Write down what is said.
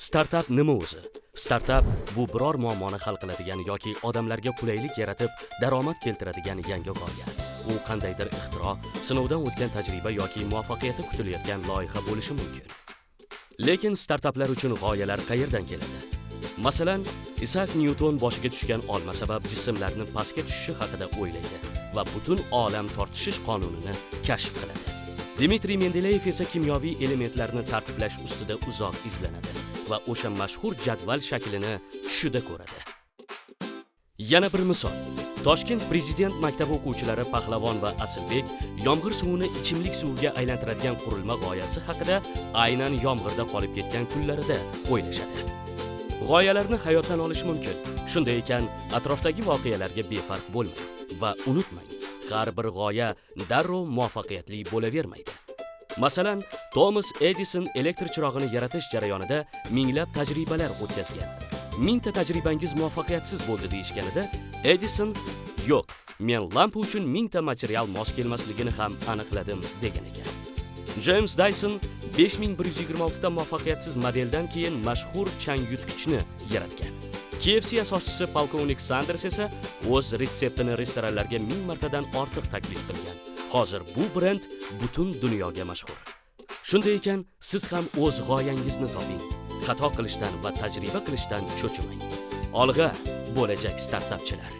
Startap nima o'zi? Startap bu biror muammoni hal qiladigan yoki odamlarga qulaylik yaratib, daromad keltiradigan yangi g'oya. U qandaydir ixtiro, sinovdan o'tgan tajriba yoki muvaffaqiyati kutilayotgan loyiha bo'lishi mumkin. Lekin startaplar uchun g'oyalar qayerdan keladi? Masalan, Isak Nyuton boshiga tushgan olma sabab jismlarni pastga tushishi haqida o'ylaydi va butun olam tortishish qonunini kashf qiladi. Dmitriy Mendeleyev esa kimyoviy elementlarni tartiblash ustida uzoq izlanadi va o'sha mashhur jadval shaklini tushida ko'radi. Yana bir misol. Toshkent Prezident maktabi o'quvchilari Pahlavon va Asilbek yomg'ir suvini ichimlik suviga aylantiradigan qurilma g'oyasi haqida aynan yomg'irda qolib ketgan kunlarida o'ylashadi. G'oyalarni hayotdan olish mumkin. Shunday ekan, atrofdagi voqealarga befarq bo'lmang va unutmang, har bir g'oya darrov muvaffaqiyatli bo'lavermaydi. Masalan, Thomas Edison elektr chirog'ini yaratish jarayonida minglab tajribalar o'tkazgan. 1000 ta tajribangiz muvaffaqiyatsiz bo'ldi deyishganida, Edison "Yo'q, men lampa uchun 1000 ta material mos kelmasligini ham aniqladim" degan ekan. James Dyson 5126 ta muvaffaqiyatsiz modeldan keyin mashhur chang yutgichni yaratgan. KFC asoschisi polkovnik Sanders esa o'z retseptini restoranlarga 1000 martadan ortiq taklif qilgan. Hozir bu brend butun dunyoga mashhur. Shunday ekan, siz ham o'z g'oyangizni toping. Xato qilishdan va tajriba qilishdan cho'chimang. Olg'a, bo'lajak startapchilar!